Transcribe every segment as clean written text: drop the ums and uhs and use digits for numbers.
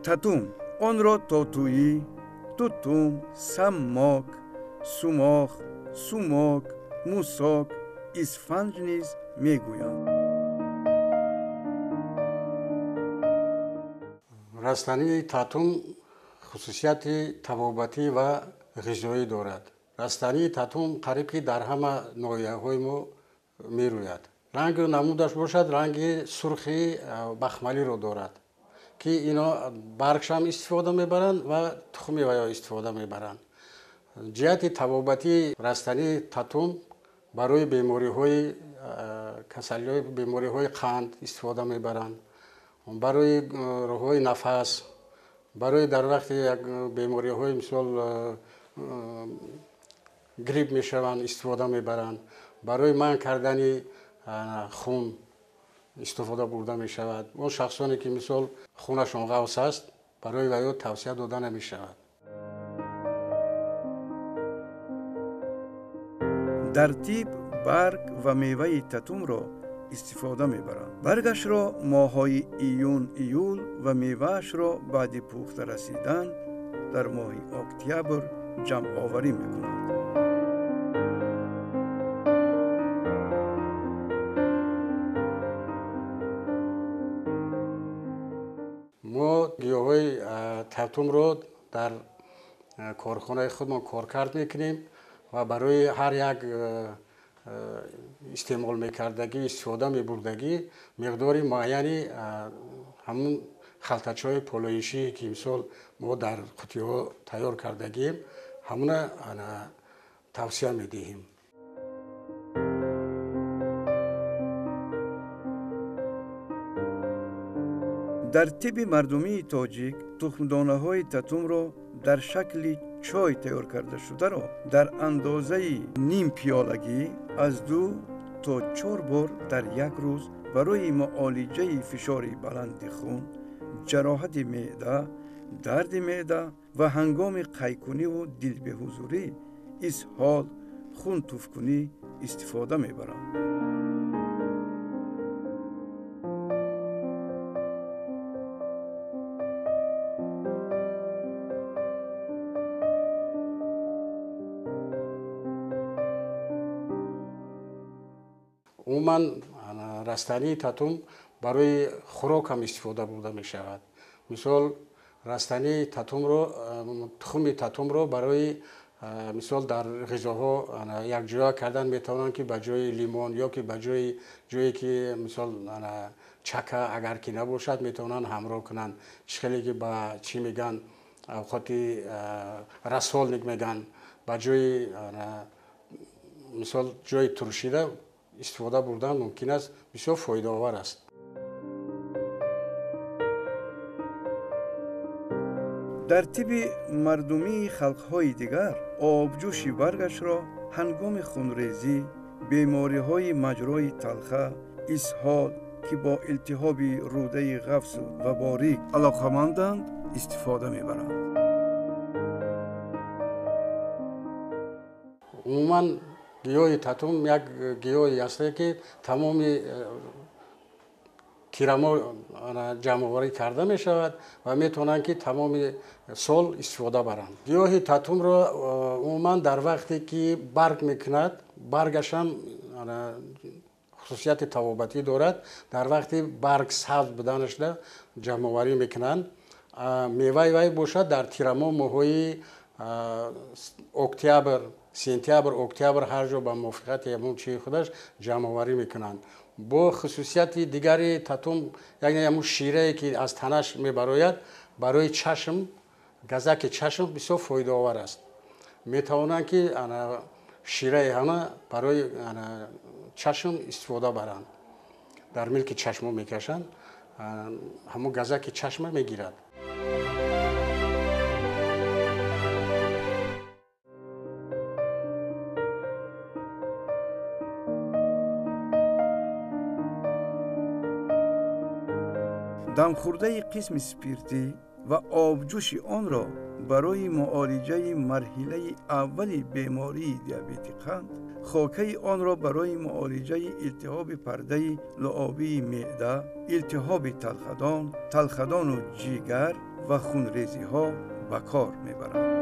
Татум онро тотуӣ, тутум, саммок, сумох, сумок, мусок, исфанҷ низ мегӯянд. Растании татум хусусияти табобатӣ ва ғизоӣ дорад. Растании татум қариб ки дар ҳама ноҳияҳои мо мерӯяд. Рангу намудаш бошад, ранги сурхи бахмалиро дорад, ки ино баргшам истифода мебаранд ва тухми ваё истифода мебаранд. Ҷиҳати табобатии растании татум барои бемориҳои касалиҳои бемориҳои қанд истифода мебаранд, барои роҳҳои нафас, барои дар вақти як бемориҳои мисол грипп мешаванд истифода мебаранд, барои манъ кардани хун истифода бурда мешавад. Он шахсоне ки мисол хунашон ғафс аст, барои ваё тавсия дода намешавад. Дар тиб барг ва меваи татумро истифода мебаранд. Баргашро моҳҳои июн-июл ва меваашро баъди пухта расидан дар моҳи октябр ҷамъоварӣ мекунанд. Мо гиёҳҳои татумро дар корхонаи худмон коркард мекунем ва барои ҳар як истеъмол мекардагӣ, истифода мебурдагӣ миқдори муайяни ҳамун халтачаҳои полоишӣ, ки мисол мо дар қутиҳо тайёр кардагием, ҳамуна тавсия медиҳем. Дар тибби мардумии тоҷик тухмдонаҳои татумро дар шакли чой тайёр карда шударо дар андозаи ним пиёлагӣ аз 2 то 4 бор дар як рӯз барои муолиҷаи фишори баланди хун, ҷароҳати меъда, дарди меъда ва ҳангоми қайкуниву дилбеҳузурӣ, исҳол, хунтуфкунӣ истифода мебаранд. Умуман растании татум барои хӯрок ҳам истифода бурда мешавад. Мисол растании татумро, тухми татумро барои мисол дар ғизоҳо якҷоя кардан метавонанд, ки ба ҷои лимон ё ки ба ҷои ҷое ки мисол чака агар ки набошад метавонанд ҳамроҳ кунанд. Чӣ хеле ки ба чӣ мегӯянд, авқоти рассолник мегӯянд, ба ҷои мисол ҷои туршида истифода бурдан мумкин аст, бисёр фоидаовар аст. Дар тибби мардумии халқҳои дигар обҷӯши баргашро ҳангоми хунрезӣ, бемориҳои маҷрои талха, исҳол, ки бо илтиҳоби рӯдаи ғафсу ва борик алоқаманданд, истифода мебаранд. Умуман гиёҳи татум як гиёҳе аст, ки тамоми тирамо ҷамъоварӣ карда мешавад ва метавонанд, ки тамоми сол истифода баранд. Гиёҳи татумро умуман дар вақте ки барг мекунад, баргашам хусусияти табобатӣ дорад, дар вақти барг сабз буданашда ҷамъоварӣ мекунанд. Меваи вай бошад дар тирамо моҳҳои октябр, сентябр, октябр ҳар ҷо ба мувофиқати ҳамон чии худаш ҷамъоварӣ мекунанд. Бо хусусияти дигари татум, яъне ҳамон ширае ки аз танаш мебарояд, барои чашм, газаки чашм бисёр фоидаовар аст. Метавонанд, ки шираи ҳама барои чашм истифода баранд. Дар милки чашмо мекашанд, ҳамон газаки чашма мегирад. Дамхӯрдаи қисми спиртӣ ва обҷӯши онро барои муолиҷаи марҳилаи аввали бемории диабети қанд, хокаи онро барои муолиҷаи илтиҳоби пардаи луобии меъда, илтиҳоби талхадон, талхадону ҷигар ва хунрезиҳо ба кор мебаранд.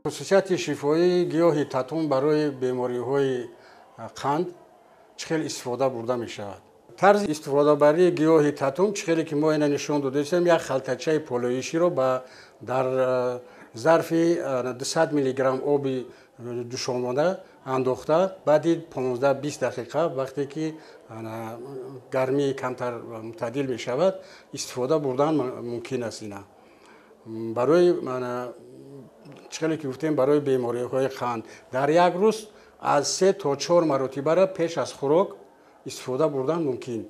Хусусияти шифоии гиёҳи татум барои бемориҳои қанд чӣ хел истифода бурда мешавад? Тарзи истифодабарии гиёҳи татум чӣ хеле ки мо ина нишон додастем, як халтачаи полоиширо дар зарфи 200 миллиграмм оби ҷӯшонда андохта, баъди 15-20 дақиқа вақте ки гармии камтар мӯътадил мешавад, истифода бурдан мумкин аст. Ина барои чӣ хеле ки гуфтем, барои бемориҳои қанд дар як рӯз аз 3 то 4 маротибара пеш аз хӯрок истифода бурдан мумкин.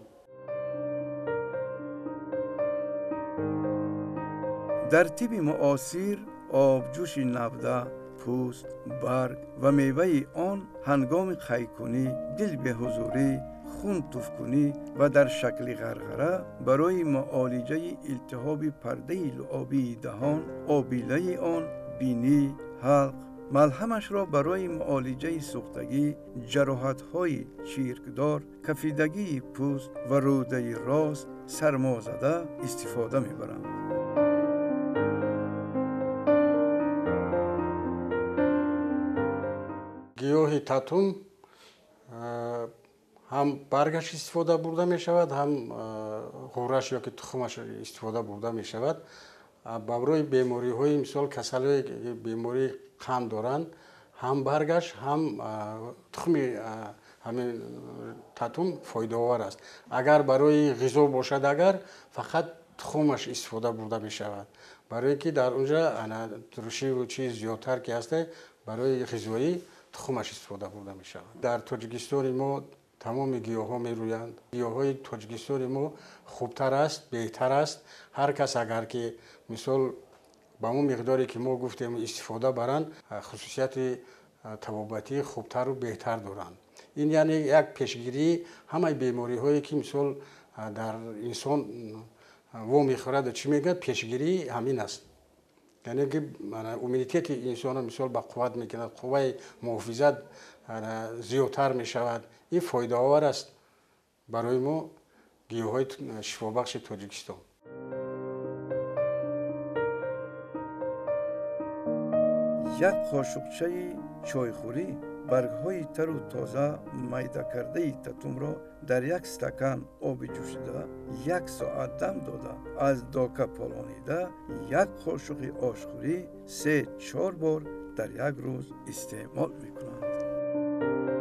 Дар тибби муосир обҷӯши навда, пӯст, барг ва меваи он ҳангоми қайкунӣ, дилбеҳузурӣ, хун туфкунӣ ва дар шакли ғарғара барои муолиҷаи илтиҳоби пардаи луобии даҳон, обилаи он, бинӣ, ҳалқ, малҳамашро барои муолиҷаи сӯхтагӣ, ҷароҳатҳои чиркдор, кафидагии пӯст ва рӯдаи рост сармозада истифода мебаранд. Гиёҳи татум ҳам баргаш истифода бурда мешавад, ҳам ғӯраш ёки тухмаш истифода бурда мешавад. Барои бемориҳои мисол касалҳое ки бемории қанд доранд, ҳам баргаш ҳам тухми ҳамин татум фоидаовар аст. Агар барои ғизо бошад, агар фақат тухмаш истифода бурда мешавад, барое ки дар онҷа туршиву чиз зиёдтар ки ҳаста, барои ғизоӣ тухмаш истифода бурда мешавад. Дар Тоҷикистони мо тамоми гиёҳҳо мерӯянд. Гиёҳҳои Тоҷикистони мо хубтар аст, беҳтар аст. Ҳар кас агар ки мисол ба он миқдоре ки мо гуфтем истифода баранд, хусусияти табобатии хубтару беҳтар доранд. Ин яъне як пешгирии ҳамаи бемориҳое ки мисол дар инсон во мехӯраду чӣ мегӯяд, пешгирии ҳамин аст. Яъне ки иммунитети инсонро мисол ба қувват мекунад, қувваи муҳофизат зиёдтар мешавад. Ин фоидаовар аст барои мо гиёҳҳои шифобахши Тоҷикистон. Як қошуқчаи чойхӯрӣ баргҳои тару тоза майда кардаи татумро дар як стакан оби ҷӯшида як соат дам дода, аз дока полонида як қошуқи ошхӯрӣ 3-4 бор дар як рӯз истеъмол мекунанд.